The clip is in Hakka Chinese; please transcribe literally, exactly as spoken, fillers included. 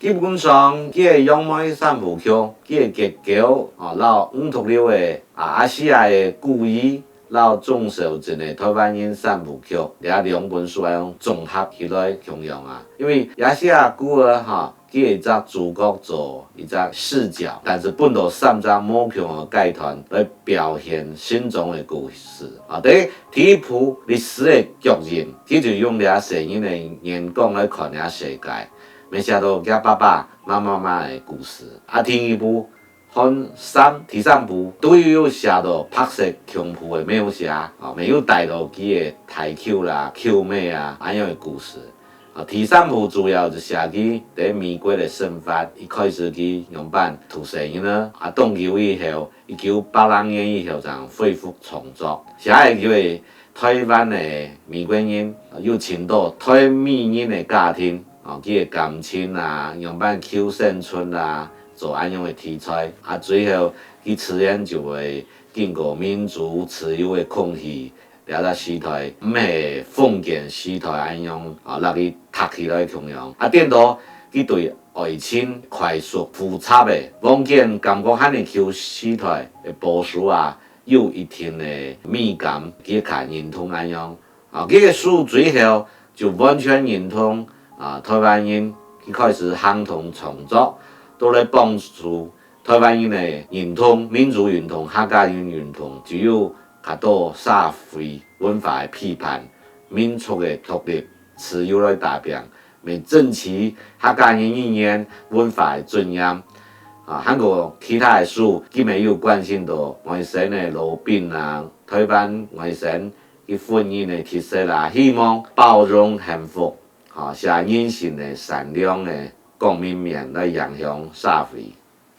基本上，佢个楊梅三部曲，佢个結構，哦，摎吳濁流个啊，亞細亞个古意，摎鍾肇政个台灣人三部曲，這兩本書愛用綜合起來共樣啊。因為亞細亞孤兒哈，佢一隻主角做一隻視角，但是分到三隻無共个階段來表現心中个故事啊。第一，第一部歷史个腳印，佢就用這細人个眼光來看這世界。 乜寫到厥爸爸、媽媽媽个故事。啊，第二部《寒蟬》，第三部都有寫到白色恐怖个描寫，哦，乜有帶到佢个大舅啦、舅姆啊，恁樣个故事。啊，第三部主要就寫佢在美國个生活，一開始佢仰般渡細人仔，啊，當久以後，一九八零年以後正恢復創作，寫个佢个 台灣个美國人，又尋到台美人个家庭，哦，佢个感情啊，仰般求生存啊，做恁樣个題材。啊，最後佢自然就會經過民主自由个空氣，這隻時代，毋係封建時代恁樣，啊，摎佢䌈起來共樣。啊，顛倒佢對愛情、快速、複雜个，往見感覺還係舊時代个保守啊， 有一定个美感，佢較認同恁樣。啊，佢个書最後就完全認同啊，台灣人佢開始行動創作，都來幫助台灣人个認同、民族運動、客家人運動，就有較多社會文化个批判、民族个獨立、自由來打拚。 乜爭取客家人語言文化个尊嚴。啊，還過其他个書，佢乜有關心到外省个老兵啊，台灣外省个婚姻个特色啊，希望包容幸福，啊，寫人性个善良个光明面來影響社會。